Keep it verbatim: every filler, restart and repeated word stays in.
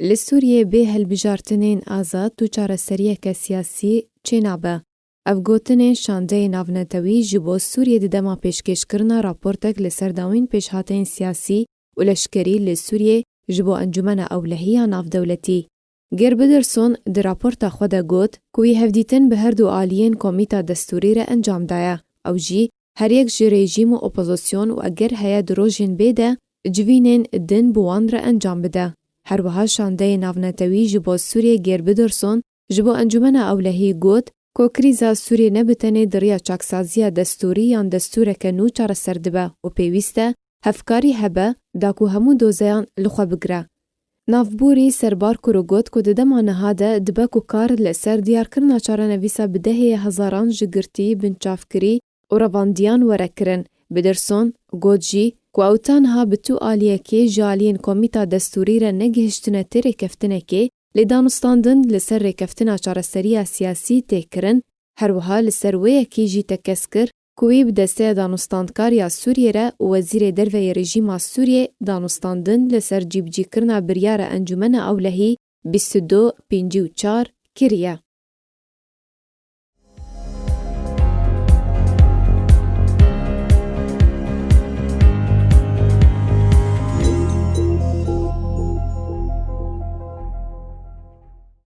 Li Sûriyê bê hilbijartinên azad û çareseriyeke siyasî çênabe. Ev gotinên şandeyê navnetewî ji bo Sûriyê di dema pêşkêşkirina raportek li ser dawîn pêşhateyên siyasî û leşkerî li Sûriyê ji bo Encûmena Ewlehî ya Navdewletî. Geir Biderson di raporta xwe de got ku wî hevdîtin bi her du aliyên komîta destûrî re encam daye. Ew jî her yek ji rejîm û opozîsyon û eger heye di rojên bê de civînên din bi wan re encam bide. Her wiha şandeyê navnetewî ji bo Sûriyê Geir Biderson ji bo Encûmena Ewlehî got ku krîza Sûriyê ne bi tenê di riya çaksaziya destûrî yan destûreke nû çareser dibe û pêwîst e hevkarî hebe da ku hemû dozeyan li xwe bigire. Navbûrî Serbar Kuro got ku di dema niha de dibe ku kar li ser diyarkirina çarenivîsa bi dehê hezaran ji girtî, binçavkirî û revandiyan were kirin. Biderson got jî ku ew ta niha bi tu aliyekê ji aliyên komîta destûrî re negihiştine tê rêkeftinekê, lê danûstandin li ser rêkeftina çareseriya siyasî tê kirin. Her wiha li ser wê yekê jî tekez kir ku wî bi desteya danûstandkar ya Sûriyê re û Wezîrê Derve yê rejîma Sûriyê danûstandin li ser cîbicîkirina biryara Encûmena Ewlehî bîst û du pêncî û çar kiriye.